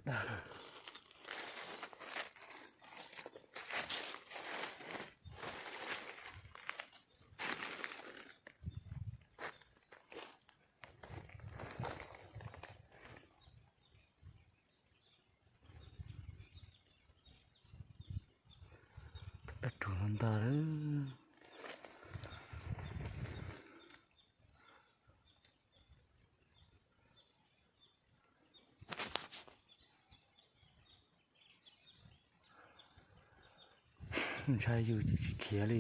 tag. Dab rug no ntag lawm. Ntshai yus ces tsis khiav li.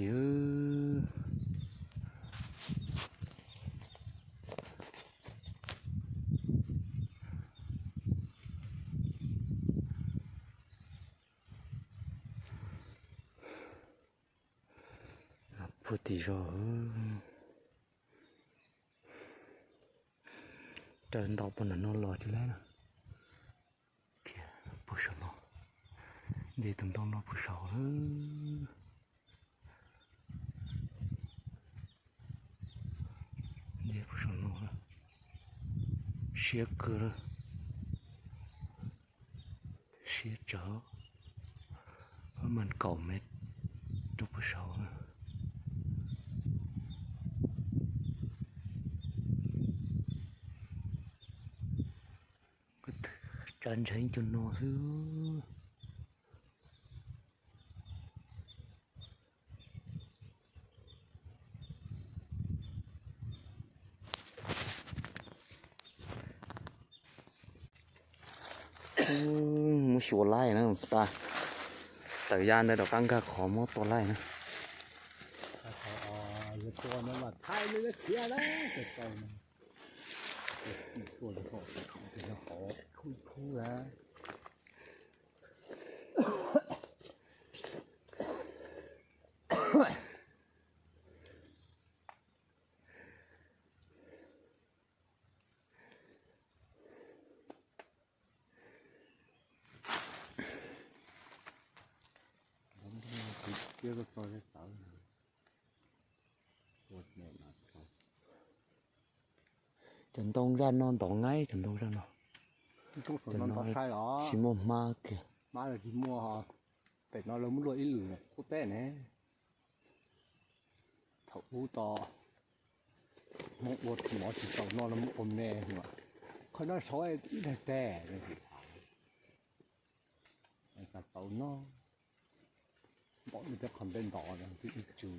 Puag tim zos, raws ntaus puag nram no los tsis laib na. Puag saum no, nce tus ntoo no puag saum lawm. Nce puag saum no, siab kawg lawm. Siab tsawv, ob mas kaum mev rau puag saud. Tsa ntshe ib co no xwb. Muab xyuas laij na, tawm ya ntawd rov qab nkag qhov muab tua laij na. Cov ntoo zaj no ntov nqaib, cov ntoo zaj no. Cov no tsis muaj hmab kiag. Pem no lawv muab luaj ib lwm qub teb ne. Thaum ub tod Hmoob ua mov tsis tau noj los mus ua me, qhov no saud ib daig teg, tau noj. Npaum li peb qhov npe ntov twb ib tsw.